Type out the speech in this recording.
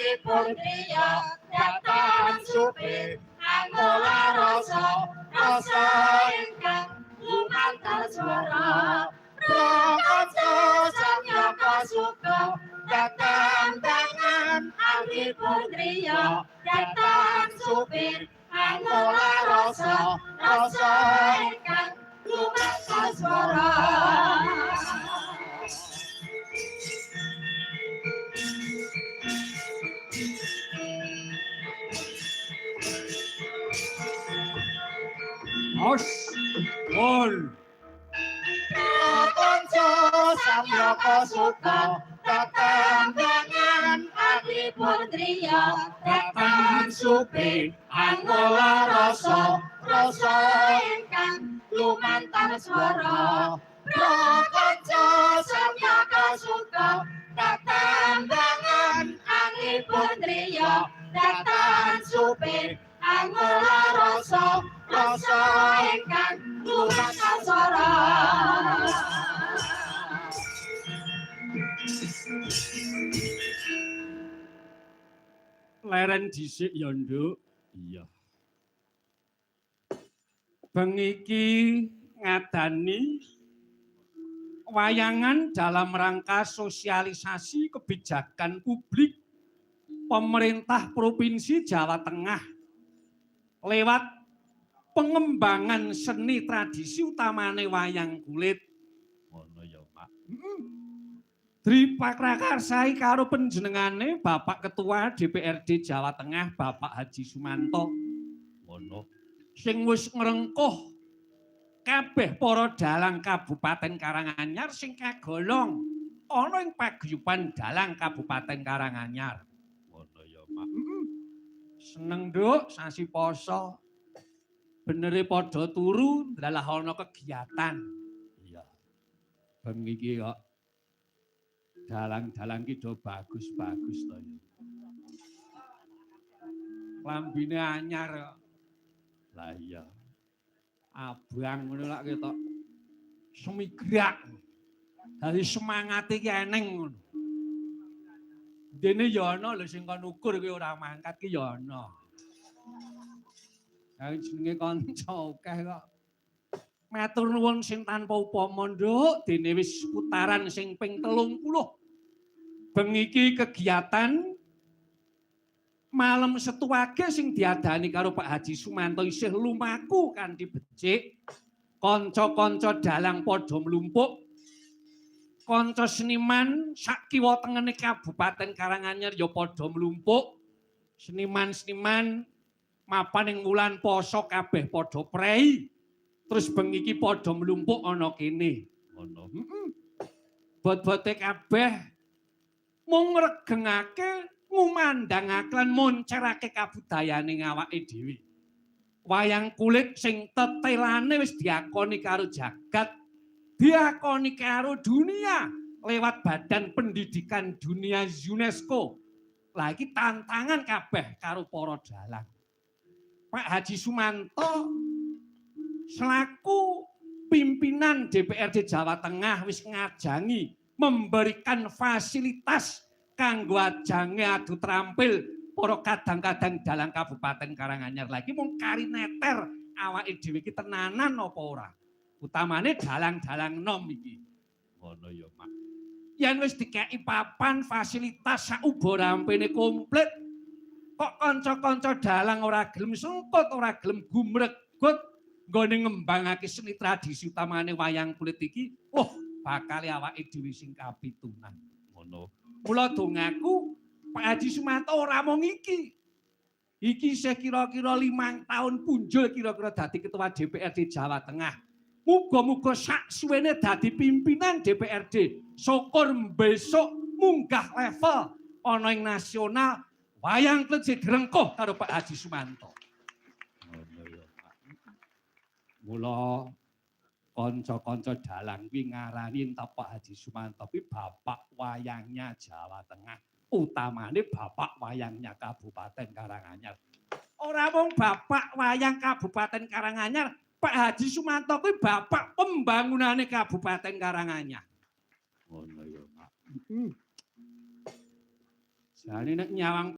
Anggipun griya datan supir angola rasa rasa ingkang lumantar swara prakanca samyaka suka katambangan anggipun griya datan supir angola rasa rasa ingkang lumantar swara. Os. Pol. Prakanca samyaka suka katambangan anggipun griya datan supir angola rasa rasa ingkang lumantar swara prakanca samyaka suka katambangan anggipun griya datan supir angola rasa rasa ingkang lumantar swara. Leren dhisik ya, Nduk. Iya. Bengi iki ngadani wayangan dalam rangka sosialisasi kebijakan publik pemerintah Provinsi Jawa Tengah lewat pengembangan seni tradisi utamane wayang kulit. Ngono ya, Pak. Diprakarsai karo panjenengane Bapak Ketua DPRD Jawa Tengah Bapak Haji Sumanto. Ngono. Sing wis ngrengkuh kabeh para dalang Kabupaten Karanganyar sing kagolong ana ing paguyuban dalang Kabupaten Karanganyar. Ngono ya, Pak. Seneng, Nduk, sasi poso. Benere padha turu ndalah ana kegiatan. Iya. Bengi iki kok dalang-dalang ki do bagus-bagus to ya. Klambine anyar kok. Lah iya. Abang ngono lak ketok semigrak. Dadi semangate ki eneng ngono. Dene ya ana lho sing kon ukur kuwi ora mangkat ki ya ana. Ha jenenge kanca akeh kok. Matur nuwun sing tanpa upama, Nduk, dene wis putaran sing ping 30. Bengi iki kegiatan malam Setu Wage sing diadani karo Pak Haji Sumanto isih lumaku kanthi becik. Kanca-kanca dalang padha mlumpuk. Kanca seniman sak kiwa tengene Kabupaten Karanganyar ya padha mlumpuk. Seniman-seniman mapan ing wulan poso kabeh padha prei. Terus bengi iki padha mlumpuk ana kene. Ngono. Bot-bote kabeh mung ngregengake, ngumandhangake lan moncerake kabudayane awake dhewe. Wayang kulit sing tetelane wis diakoni karo jagat, diakoni karo dunia lewat Badan Pendidikan Dunia UNESCO. Lah iki tantangan kabeh karo para dalang. Pak Haji Sumanto selaku pimpinan DPRD Jawa Tengah wis ngajangi memberikan fasilitas kanggo ajange adu terampil para kadang-kadang dalang Kabupaten Karanganyar. Lagi mung kari neter awake dhewe iki tenanan apa ora? Utamane dalang-dalang nom iki. Ngono ya, Mak. Yen wis dikeki papan fasilitas sak uba rampene komplit, kok kanca-kanca dalang ora gelem sengkut, ora gelem gumregut nggone ngembangake seni tradisi utamane wayang kulit iki, wah bakal awake dhewe sing kapitunan. Ngono. Mula dongaku Pak Haji Sumanto ora mung iki. Iki isih kira-kira 5 tahun punjul kira-kira dadi Ketua DPRD Jawa Tengah. Muga-muga sak suwene dadi pimpinan DPRD. Syukur besok munggah level ana ing nasional wayang kulit sing direngkuh karo Pak Haji Sumanto. Ngono ya, Pak. Mula kanca-kanca dalang kuwi ngarani entah Pak Haji Sumanto kuwi bapak wayangnya Jawa Tengah, utamane bapak wayangnya Kabupaten Karanganyar. Ora mung bapak wayang Kabupaten Karanganyar, Pak Haji Sumanto kuwi bapak pembangunane Kabupaten Karanganyar. Ngono ya, Pak. Jane nek nyawang